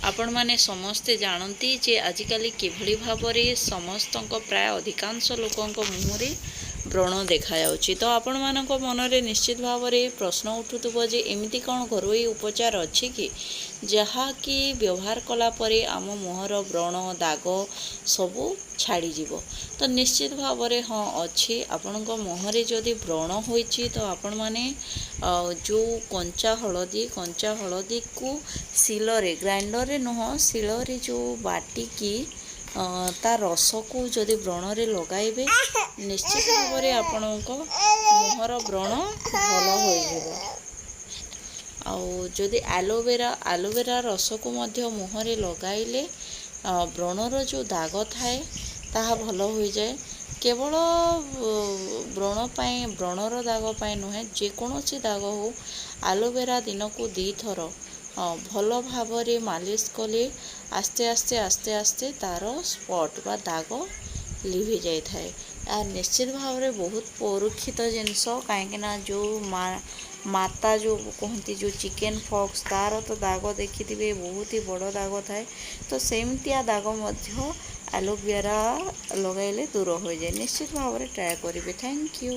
ଆପଣମାନେ ସମସ୍ତେ ଜାଣନ୍ତି ଯେ ଆଜିକାଲି କିଭଳି ଭାବରେ ସମସ୍ତଙ୍କ, ପ୍ରାୟ ଅଧିକାଂଶ ଲୋକଙ୍କ ମୁହଁରେ ବ୍ରଣ ଦେଖାଯାଉଛି। ତ ଆପଣମାନଙ୍କ ମନରେ ନିଶ୍ଚିତ ଭାବରେ ପ୍ରଶ୍ନ ଉଠୁଥିବ ଯେ ଏମିତି କ'ଣ ଘରୋଇ ଉପଚାର ଅଛି କି, ଯାହାକି ବ୍ୟବହାର କଲା ପରେ ଆମ ମୁହଁର ବ୍ରଣ ଦାଗ ସବୁ ଛାଡ଼ିଯିବ? ତ ନିଶ୍ଚିତ ଭାବରେ ହଁ, ଅଛି। ଆପଣଙ୍କ ମୁହଁରେ ଯଦି ବ୍ରଣ ହୋଇଛି, ତ ଆପଣମାନେ ଯେଉଁ କଞ୍ଚା ହଳଦୀ, କଞ୍ଚା ହଳଦୀକୁ ଶିଳରେ, ଗ୍ରାଇଣ୍ଡରରେ ନୁହଁ, ଶିଳରେ ଯେଉଁ ବାଟିକି ତା ରସକୁ ଯଦି ବ୍ରଣରେ ଲଗାଇବେ, ନିଶ୍ଚିତ ଭାବରେ ଆପଣଙ୍କ ମୁହଁର ବ୍ରଣ ଭଲ ହୋଇଯିବ। ଆଉ ଯଦି ଆଲୋଭେରା, ଆଲୋଭେରା ରସକୁ ମଧ୍ୟ ମୁହଁରେ ଲଗାଇଲେ ବ୍ରଣର ଯେଉଁ ଦାଗ ଥାଏ, ତାହା ଭଲ ହୋଇଯାଏ। କେବଳ ବ୍ରଣ ପାଇଁ, ବ୍ରଣର ଦାଗ ପାଇଁ ନୁହେଁ, ଯେକୌଣସି ଦାଗ ହେଉ, ଆଲୋଭେରା ଦିନକୁ ଦୁଇଥର ଭଲ ଭାବରେ ମାଲିସ କଲେ ଆସ୍ତେ ଆସ୍ତେ ଆସ୍ତେ ଆସ୍ତେ ତା'ର ସ୍ପଟ୍ ବା ଦାଗ ଲିଭି ଯାଇଥାଏ। ଏହା ନିଶ୍ଚିତ ଭାବରେ ବହୁତ ପରୀକ୍ଷିତ ଜିନିଷ, କାହିଁକିନା ଯେଉଁ ମାତା ଯେଉଁ କୁହନ୍ତି, ଯେଉଁ ଚିକେନ୍ ଫକ୍ସ, ତା'ର ତ ଦାଗ ଦେଖିଥିବେ, ବହୁତ ହି ବଡ଼ ଦାଗ ଥାଏ। ତ ସେମିତିଆ ଦାଗ ମଧ୍ୟ ଆଲୋଭେରା ଲଗାଇଲେ ଦୂର ହୋଇଯାଏ। ନିଶ୍ଚିତ ଭାବରେ ଟ୍ରାଏ କରିବେ। Thank you.